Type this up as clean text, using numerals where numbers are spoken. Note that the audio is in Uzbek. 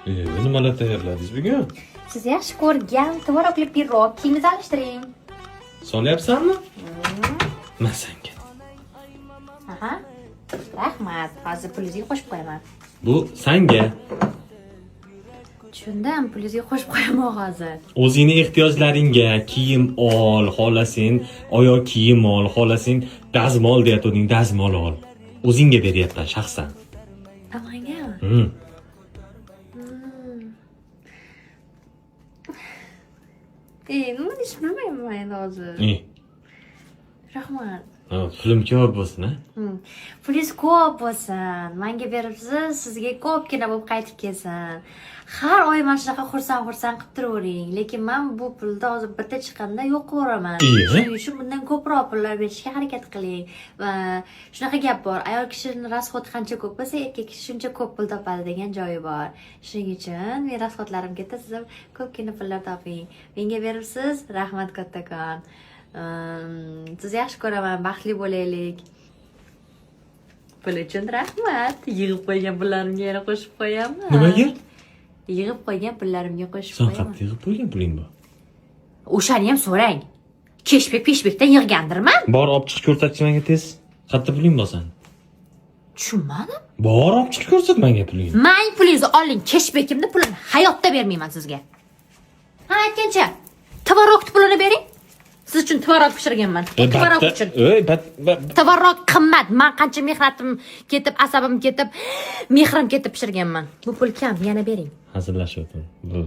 Nimalar tayyorladingiz bugun? Siz yaxshi ko'rgan tvorogli pirog, kiyimizni alishtiring. Solyapsanmi? Man sanga. Aha. Rahmat. Hozir pulingizga qo'shib qo'yaman. Bu sanga. Tushundim, pulingizga qo'shib qo'yaman hozir. O'zingni ehtiyojlaringga kiyim ol, xohlasang oyoq kiyim ol, xohlasang dazmol deyatganding, dazmol ol. O'zingga beryapman shaxsan. Mangami? Hmm. Nima deyishni bilmayman endi hozir. Rahmat. Ha, pulim ko'p bo'lsin, a? Pulingiz ko'p bo'lsin. Menga beribsiz, sizga ko'pgina bo'lib qaytib kelsin. Har oy mana shunaqa xursand xursand qilib turavering. Lekin men bu pulni hozir bitta chiqqanda yo'q qilib yuboraman. Iya. Shuning uchun bundan ko'proq pullar berishga harakat qiling. Va shunaqa gap bor. Ayol kishining расход qancha ko'p bo'lsa, erkak kishi shuncha ko'p pul topadi degan joyi bor. Shuning uchun men расход larim katta, siz ham ko'pgina pullar toping. Menga beribsiz, rahmat kattakon. Sizni yaxshi ko'raman, baxtli bo'laylik. Pul uchun rahmat. Yig'ib qo'ygan pullarimga yana qo'shib qo'yaman. Nimaga? Yig'ib qo'ygan pullarimga qo'shib Sen qo'yaman. Qayerda yig'ib qo'ygan puling bor? O'shani ham so'rang. Keshbek peshbekdan yig'gandirman. Bor, olib chiqib ko'rsatchi menga tez. Qayerda puling bor san? Tushunmadim. Bor, olib chiqib ko'rsat menga pulingni. Mang pulingizni oling, keshbekimni pulini hayotda bermayman sizga. Ha, aytgancha, tvorog pulini bering. Siz uchun tvorog pishirganman. Tvorog uchun. Ey, bat, bat. Tvorog qimmat. Man qancha mehnatim ketib, asabim ketib, mehrim ketib pishirganman. Bu pul kam, yana bering. Hazillashyapman. Bu